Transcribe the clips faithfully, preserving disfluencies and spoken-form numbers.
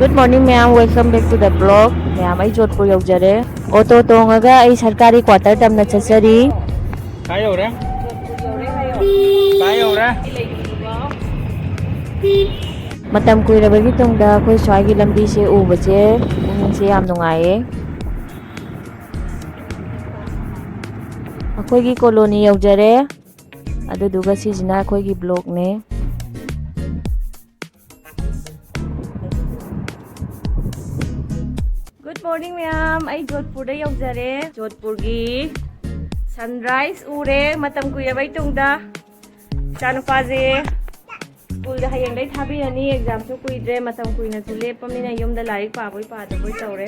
Good morning ꯃꯌꯥꯝ, welcome back to the vlog. ꯃꯌꯥꯝ, ꯑꯩ ꯖꯣꯙꯄꯨꯔ ꯌꯧꯖꯔꯦ꯫ ꯑꯣꯇꯣ ꯇꯣꯡꯉꯒ ꯑꯩ ꯁꯔꯀꯥꯔꯤ ꯀ꯭ꯋꯥꯇꯔ ꯇꯝꯅ ꯆꯠꯆꯔꯤ꯫ ꯀꯥꯏ ꯌꯧꯔꯦ? ꯀꯥꯏ ꯌꯧꯔꯦ? ꯃꯇꯝ ꯀꯨꯏꯔꯕꯒꯤ ꯇꯨꯡꯗ ꯑꯩꯈꯣꯏ ꯁ꯭ꯋꯥꯏꯒꯤ ꯂꯝꯕꯤꯁꯦ ꯎꯕꯁꯦ ꯄꯨꯛꯅꯤꯡꯁꯦ ꯌꯥꯝ ꯅꯨꯡꯉꯥꯏꯌꯦ꯫ ꯑꯩꯈꯣꯏꯒꯤ ꯀꯣꯂꯣꯅꯤ ꯌꯧꯖꯔꯦ꯫ ꯑꯗꯨꯗꯨꯒ ꯁꯤꯁꯤꯅ ꯑꯩꯈꯣꯏꯒꯤ ꯕ꯭ꯂꯣꯛꯅꯦ꯫ Good morning ꯃꯌꯥꯝ, ꯑꯩ ꯖꯣꯙꯄꯨꯔꯗ ꯌꯧꯖꯔꯦ꯫ ꯖꯣꯙꯄꯨꯔꯒꯤ sunrise ꯎꯔꯦ ꯃꯇꯝ ꯀꯨꯏꯔꯕꯩ ꯇꯨꯡꯗ꯫ ꯏꯆꯥꯅꯨꯄꯥꯁꯦ ꯁ꯭ꯀꯨꯜꯗ ꯍꯌꯦꯡꯗꯩ ꯊꯥꯕꯤꯔꯅꯤ꯫ ꯑꯦꯛꯖꯥꯝꯁꯨ ꯀꯨꯏꯗ꯭ꯔꯦ, ꯃꯇꯝ ꯀꯨꯏꯅꯁꯨ ꯂꯦꯞꯄꯃꯤꯅ ꯌꯨꯝꯗ ꯂꯥꯏꯔꯤꯛ ꯄꯥꯕꯣꯏ ꯄꯥꯗꯕꯣꯏ ꯇꯧꯔꯦ꯫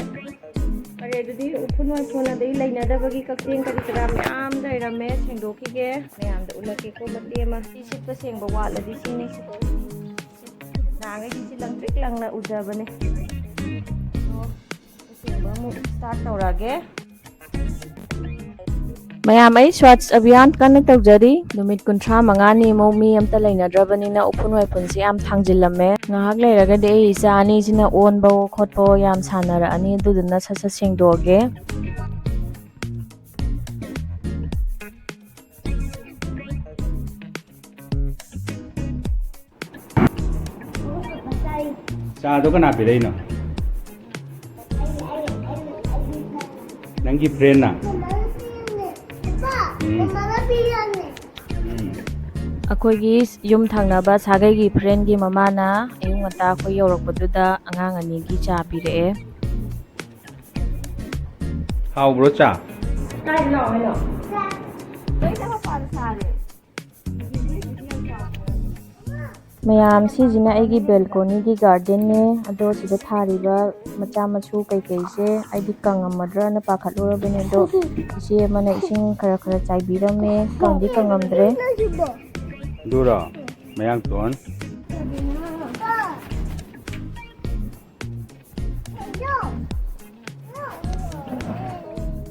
ꯐꯔꯦ, ꯑꯗꯨꯗꯤ ꯎꯐꯨꯟ ꯋꯥꯏꯐꯨꯟ ꯑꯗꯩ ꯂꯩꯅꯗꯕꯒꯤ ꯀꯛꯆꯦꯡ ꯀꯔꯤ ꯀꯔꯥ ꯃꯌꯥꯝ ꯂꯩꯔꯝꯃꯦ, ꯁꯦꯡꯗꯣꯛꯈꯤꯒꯦ꯫ ꯃꯌꯥꯝꯗ ꯎꯠꯂꯛꯀꯦꯀꯣ ꯃꯇꯦꯛ ꯑꯃ꯫ ꯁꯤ ꯁꯤꯠꯄ ꯁꯦꯡꯕ ꯋꯥꯠꯂꯗꯤ ꯁꯤꯅꯤ꯫ ꯅꯍꯥꯟꯈꯩꯗꯤ ꯁꯤ ꯂꯪꯇ꯭ꯔꯤꯛ ꯂꯪꯅ ꯎꯖꯕꯅꯦ꯫ ꯑꯗꯣ ꯁꯦꯡꯕ ꯑꯃꯨꯛ start ꯇꯧꯔꯛꯑꯒꯦ꯫ ꯃꯌꯥꯝ, ꯑꯩ ꯁ꯭ꯋꯥꯆ ꯑꯚꯤꯌꯥꯟ ꯀꯟꯅ ꯇꯧꯖꯔꯤ꯫ ꯅꯨꯃꯤꯠ ꯀꯨꯟꯊ꯭ꯔꯥ ꯃꯉꯥꯅꯤꯃꯨꯛ ꯃꯤ ꯑꯝꯇ ꯂꯩꯅꯗ꯭ꯔꯕꯅꯤꯅ ꯎꯐꯨꯟ ꯋꯥꯏꯐꯨꯟꯁꯦ ꯌꯥꯝ ꯊꯥꯡꯖꯤꯜꯂꯝꯃꯦ꯫ ꯉꯥꯏꯍꯥꯛ ꯂꯩꯔꯒꯗꯤ ꯑꯩ ꯏꯆꯥ ꯑꯅꯤꯁꯤꯅ ꯑꯣꯟꯕꯋꯣ ꯈꯣꯠꯄꯋꯣ ꯌꯥꯝ ꯁꯥꯟꯅꯔꯛꯑꯅꯤ, ꯑꯗꯨꯗꯨꯅ ꯁꯠ ꯁꯠ ꯁꯦꯡꯗꯣꯛꯑꯒꯦ꯫ ꯆꯥꯗꯣ ꯀꯅꯥ ꯄꯤꯔꯛꯏꯅꯣ? ꯅꯪꯒꯤ friendꯅ? ꯎꯝ꯫ ꯎꯝ꯫ ꯑꯩꯈꯣꯏꯒꯤ ꯌꯨꯝ ꯊꯪꯅꯕ ꯁꯥꯒꯩꯒꯤ friendꯒꯤ ꯃꯃꯥꯅ ꯑꯌꯨꯛ ꯉꯟꯇꯥ ꯑꯩꯈꯣꯏ ꯌꯧꯔꯛꯄꯗꯨꯗ ꯑꯉꯥꯡ ꯑꯅꯤꯒꯤ ꯆꯥ ꯄꯤꯔꯛꯑꯦ꯫ ꯍꯥꯎꯕ꯭ꯔꯣ ꯆꯥ? ꯀꯥꯏꯗ ꯂꯥꯛꯑꯣ ꯍꯥꯏꯅꯣ? ꯂꯣꯏꯅ ꯃꯄꯥꯟ ꯁꯥꯔꯦ꯫ ꯃꯌꯥꯝ, ꯁꯤꯁꯤꯅ ꯑꯩꯒꯤ balconyꯒꯤ gardenꯅꯦ꯫ ꯑꯗꯣ ꯁꯤꯗ ꯊꯥꯔꯤꯕ ꯃꯆꯥ ꯃꯁꯨ ꯀꯩꯀꯩꯁꯦ ꯑꯩꯗꯤ ꯀꯪꯉꯝꯃꯗ꯭ꯔꯅ ꯄꯥꯈꯠꯂꯨꯔꯕꯅꯦ꯫ ꯑꯗꯣ ꯏꯆꯦ ꯑꯃꯅ ꯏꯁꯤꯡ ꯈꯔ ꯈꯔ ꯆꯥꯏꯕꯤꯔꯝꯃꯦ꯫ ꯀꯪꯗꯤ ꯀꯪꯉꯝꯗ꯭ꯔꯦ꯫ ꯑꯗꯨꯔꯣ? ꯃꯌꯥꯡꯇꯣꯟ꯫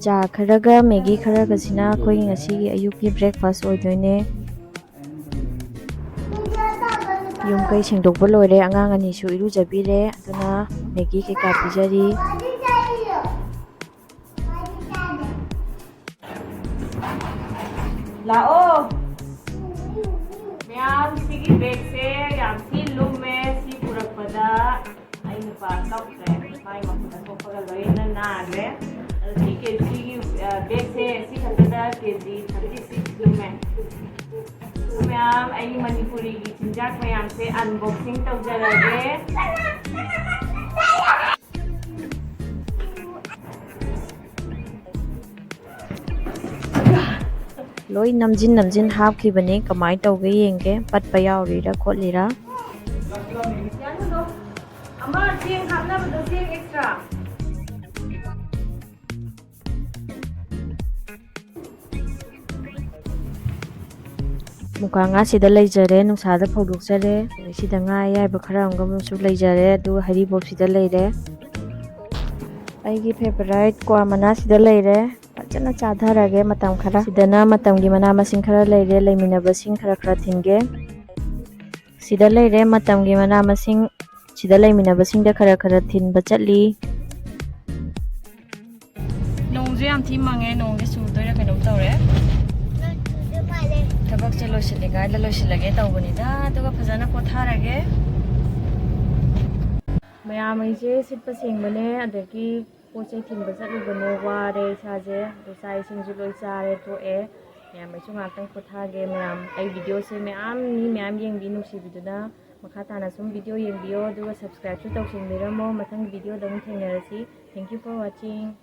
ꯆꯥ ꯈꯔꯒ ꯃꯦꯒꯤ ꯈꯔꯒꯁꯤꯅ ꯑꯩꯈꯣꯏꯒꯤ ꯉꯁꯤꯒꯤ ꯑꯌꯨꯛꯀꯤ breakfast ꯑꯣꯏꯗꯣꯏꯅꯦ꯫ ꯌꯨꯝ ꯀꯩ ꯁꯦꯡꯗꯣꯛꯄ ꯂꯣꯏꯔꯦ, ꯑꯉꯥꯡ ꯑꯅꯤꯁꯨ ꯏꯔꯨꯖꯕꯤꯔꯦ, ꯑꯗꯨꯅ ꯃꯦꯒꯤ ꯀꯩꯀꯥ ꯄꯤꯖꯔꯤ꯫ ꯂꯥꯛꯑꯣ꯫ ꯃꯌꯥꯝ, ꯁꯤꯒꯤ ꯕꯦꯒꯁꯦ ꯌꯥꯝ ꯊꯤ ꯂꯨꯝꯃꯦ꯫ ꯁꯤ ꯄꯨꯔꯛꯄꯗ ꯑꯩ ꯅꯨꯄꯥ ꯀꯞꯈ꯭ꯔꯦ꯫ ꯃꯥꯏ ꯃꯈꯨꯠ ꯑꯁꯣꯛꯄꯒ ꯂꯣꯏꯅ ꯅꯥꯈ꯭ꯔꯦ꯫ ꯑꯗꯣ ꯁꯤ ꯀꯦ-, ꯁꯤꯒꯤ, ꯑ, ꯕꯦꯒꯁꯦ ꯁꯤ ꯈꯛꯇꯗ ꯀꯦ ꯖꯤ ꯊꯥꯔꯇꯤ ꯁꯤꯛꯁ ꯂꯨꯝꯃꯦ꯫ ꯃꯌꯥꯝ, ꯑꯩꯒꯤ ꯃꯅꯤꯄꯨꯔꯤꯒꯤ ꯆꯤꯟꯖꯥꯛ ꯃꯌꯥꯝꯁꯦ ꯑꯟꯕꯣꯛꯁꯤꯡ ꯇꯧꯖꯔꯒꯦ꯫ ꯂꯣꯏ ꯅꯝꯖꯤꯟ ꯅꯝꯖꯤꯟ ꯍꯥꯞꯈꯤꯕꯅꯦ꯫ ꯀꯃꯥꯏꯅ ꯇꯧꯒꯦ ꯌꯦꯡꯒꯦ, ꯄꯠꯄ ꯌꯥꯎꯔꯤꯔꯥ ꯈꯣꯠꯂꯤꯔꯥ꯫ ꯑꯃ ꯆꯦꯡ ꯍꯥꯞꯅꯕꯗꯣ, ꯆꯦꯡ ꯑꯦꯛꯁꯇ꯭ꯔꯥ꯫ ꯃꯨꯀꯥ ꯉꯥ ꯁꯤꯗ ꯂꯩꯖꯔꯦ, ꯅꯨꯡꯁꯥꯗ ꯐꯧꯗꯣꯛꯆꯔꯦ꯫ ꯁꯤꯗ ꯉꯥ ꯑꯌꯥꯏꯕ ꯈꯔ ꯑꯃꯒꯁꯨ ꯂꯩꯖꯔꯦ, ꯑꯗꯨꯒ ꯍꯔꯤꯕꯣꯞ ꯁꯤꯗ ꯂꯩꯔꯦ꯫ ꯑꯩꯒꯤ ꯐꯦꯚꯣꯔꯥꯏꯠ ꯀ꯭ꯋꯥ ꯃꯅꯥ ꯁꯤꯗ ꯂꯩꯔꯦ꯫ ꯐꯖꯅ ꯆꯥꯊꯔꯒꯦ ꯃꯇꯝ ꯈꯔ꯫ ꯁꯤꯗꯅ ꯃꯇꯝꯒꯤ ꯃꯅꯥ ꯃꯁꯤꯡ ꯈꯔ ꯂꯩꯔꯦ, ꯂꯩꯃꯤꯟꯅꯕꯁꯤꯡ ꯈꯔ ꯈꯔ ꯊꯤꯟꯒꯦ꯫ ꯁꯤꯗ ꯂꯩꯔꯦ ꯃꯇꯝꯒꯤ ꯃꯅꯥ ꯃꯁꯤꯡ꯫ ꯁꯤꯗ ꯂꯩꯃꯤꯟꯅꯕꯁꯤꯡꯗ ꯈꯔ ꯈꯔ ꯊꯤꯟꯕ ꯆꯠꯂꯤ꯫ ꯅꯣꯡꯁꯨ ꯌꯥꯝ ꯊꯤ ꯃꯪꯉꯦ, ꯅꯣꯡꯁꯦ ꯆꯨꯗꯣꯏꯔꯥ ꯀꯩꯅꯣꯝ ꯇꯧꯔꯦ꯫ ꯊꯕꯛꯁꯦ ꯂꯣꯏꯁꯤꯜꯂꯤꯉꯩꯗ ꯂꯣꯏꯁꯤꯜꯂꯒꯦ ꯇꯧꯕꯅꯤꯗ, ꯑꯗꯨꯒ ꯐꯖꯅ ꯄꯣꯊꯥꯔꯒꯦ꯫ ꯃꯌꯥꯝ ꯑꯩꯁꯦ ꯁꯤꯠꯄ ꯁꯦꯡꯕꯅꯦ, ꯑꯗꯒꯤ ꯄꯣꯠ ꯆꯩ ꯊꯤꯟꯕ ꯆꯠꯂꯨꯕꯅꯦ, ꯋꯥꯔꯦ ꯏꯁꯥꯁꯦ꯫ ꯑꯗꯨ ꯆꯥꯛ ꯏꯁꯤꯡꯁꯨ ꯂꯣꯏ ꯆꯥꯔꯦ, ꯊꯣꯛꯑꯦ꯫ ꯃꯌꯥꯝ ꯑꯩꯁꯨ ꯉꯥꯏꯍꯥꯛꯇꯪ ꯄꯣꯊꯥꯒꯦ꯫ ꯃꯌꯥꯝ ꯑꯩ ꯚꯤꯗꯤꯑꯣꯁꯦ ꯃꯌꯥꯝ ꯃꯤ ꯃꯌꯥꯝ ꯌꯦꯡꯕꯤ ꯅꯨꯡꯁꯤꯕꯤꯗꯨꯅ ꯃꯈꯥ ꯇꯥꯅ ꯁꯨꯝ ꯚꯤꯗꯤꯑꯣ ꯌꯦꯡꯕꯤꯌꯣ, ꯑꯗꯨꯒ ꯁꯕꯁꯀ꯭ꯔꯥꯏꯕꯁꯨ ꯇꯧꯁꯤꯟꯕꯤꯔꯝꯃꯣ꯫ ꯃꯊꯪ ꯚꯤꯗꯤꯑꯣꯗ ꯑꯃꯨꯛ ꯊꯦꯡꯅꯔꯁꯤ꯫ Thank you for watching.